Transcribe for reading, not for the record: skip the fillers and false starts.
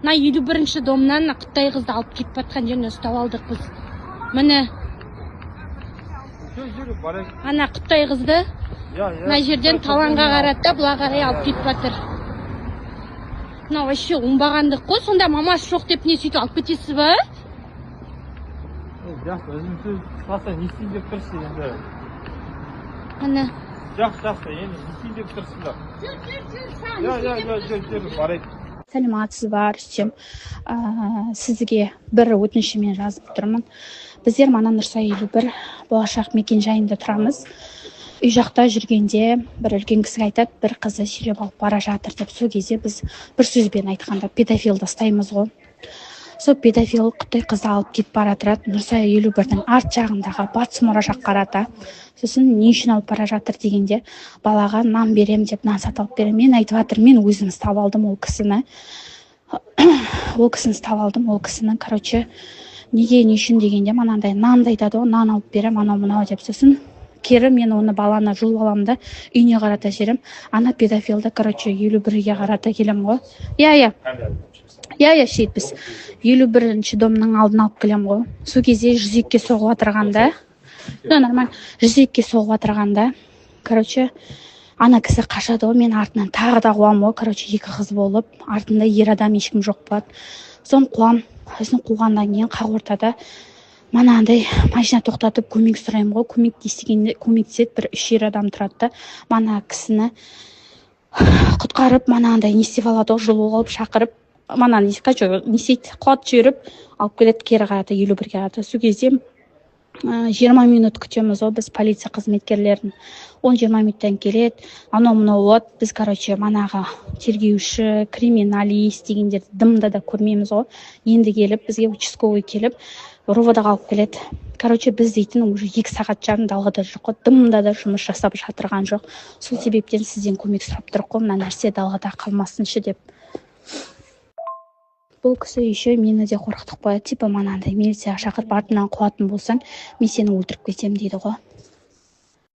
Мына 51-ші домнан мына Құттай қызды алып кетіп жатқан жерінен ұстап алдық біз. Міне, Жүр, жүр, барайық. ана Құттай қызды Иә, иә. мына жерден Таланға қарады да, былай қарай алып кетіп жатыр. Мынау вообще оңбағандық қой. Сонда мамасы жоқ деп не, сөйтіп алып кетесіз ба? Е, жақсы, өзім сөз қысқасы, не істейін деп тұрсыз енді? Ана. Жақсы, жақсы, енді не істейін деп тұрсыздар? Жүр, жүр, жүр, Иә, жүр, жүр, барайық. Сәлеметсіз ба, Рүстем? Сізге бір өтінішіммен жазып тұрмын. Біздер мана Нұрсай 51 болашақ мекен жайында тұрамыз. Үй жақта жүргенде бір үлкен кісі айтады, бір қызды сүйреп алып бара жатыр деп. Сол кезде біз, бір сөзбен айтқанда, педофилді ұстаймыз ғой. Сол педофил Құттай қызды алып кетіп бара тұрады Нұрсай 51-дің арт жағындағы Батыс мұра жаққа қарата. Сосын не үшін алып бара жатыр дегенде, балаға нан берем деп, нан сатып алып беремін. Мен айтып жатырмын, мен өзім ұстап алдым ол кісіні, ол кісіні ұстап алдым. Ол кісіні, короче, неге, не үшін дегенде, манандай нанды айтады ғой, нан алып беремін, анау мынау деп. Сосын кері мен оны, баланы жұлып аламын да, үйіне қарата жіберемін. Ана педофилді, короче, 51-ге қарата келемін ғой. Иә, сөйтіп біз 51-ші домның алдына алып келемін ғой. Сол кезде 102-ге соғып жатырғанда да, нормально, 102-ге соғып жатырғанда, короче, ана кісі қашады ғой. Мен артынан тағы да қуамын ғой. Короче, екі қыз болып, артында ер адам ешкім жоқ болады. Соны қуамын. Сосын қуғаннан кейін қақ ортада манағындай машина тоқтатып, көмек сұраймын ғой. Көмектескенде көмектеседі, бір үш ер адам тұрады да, мана кісіні құтқарып, манағындай не істеп алады ғой, жылу қылып шақырып, мана, короче, не істейді, құлатып жіберіп алып келеді кері қарата, 51-ге қарата. Сол кезде 20 минут күтеміз ғой біз полиция қызметкерлерін. 10-20 минуттан келеді, анау мынау болады. Біз, короче, манағы тергеуші, криминалист дегендерді дымда да көрмейміз ғой. Енді келіп, бізге участковый келіп, РОВД ға алып келеді. Короче, біз дейтін уже 2 сағат жарым далада жүрік қой, дымда да жұмыс жасап жатырған жоқ. Сол себептен сізден көмек сұрап тұрық қой, мына нәрсе далада қалмасыншы деп. Бұл кісі еще мені де қорқытып қояды, типа манағындай милицияға шақырып, артынан қуатын болсаң, мен сені өлтіріп кетемін дейді ғой.